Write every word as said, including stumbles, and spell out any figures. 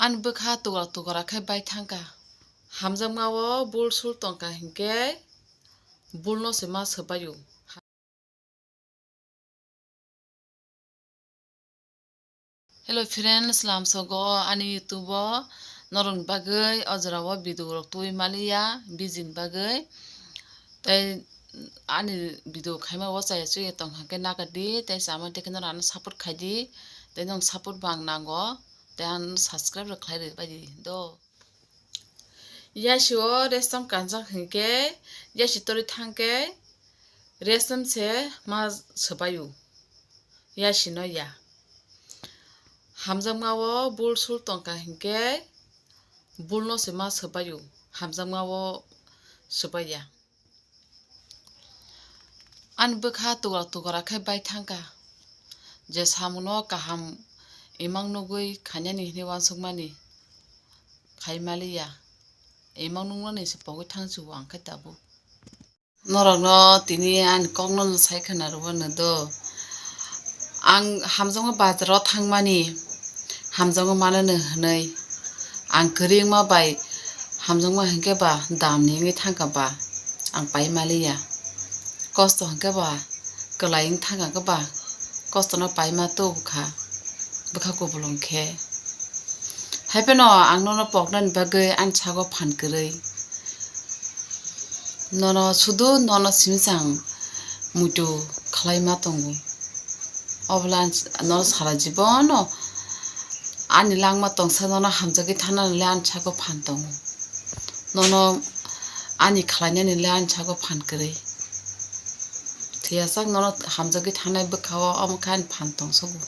Ani bwkha tukra tukra khe bai thangkha. Hamjakma o bul sul tongkha hinkhe bulno se ma swbaio. Hello friends, lamsogo ani YouTube o norokni bagwi o jora o video rok tubui maliya, busy ni bagwi. Tei ani video khaima o chaya chuya tong kha khe nakadi, tei chama tei khe norok ano support khaidi, tei nwng support bo ang nango, tei ano subscribe rok khlai rwbaidi do. Yasi o resam kanjak hinkhe, yasi tori thangkhe resam se ma swbaio. Yasi no ya. Hamjakma o bul sul tongkha hinkhe, bulno se ma swbaio. Hamjakma o swbaiya. Ani bwkha tukra tukra khe bai thangkha. Je samungo kaham imang nugwi khainani hinwi uansukmani khai maliya. Imang nuknani se pogwi thangsigo ang khe tabuk. Norokno tini ani kokno no sai khwna rwmano do. Ang hamjakma bazaro thangmani, hamjakma manano hwnwi ang kwrwi wngma bai hamjakma hinkhe ba damni wngwi thangkha ba ang pai maliya. Kosto hinkhe ba kwlai wng thangkha khe ba kostono paima tubukha bwkha kubulung khe. Haiphano ang nono poknani bagwi ani sago phan kwrwi. Nono sudu nono simi chang muitu khlai ma tongo. Obwla nono sara jibono ani langma tongsa nono hamjagwi thanani le ani sago phan tongo. Nono ani khlainani le ani sago phan kwrwi. Thwiyasak nono hamjagwi thanai bwkha o omo khe ani phan tongsogo.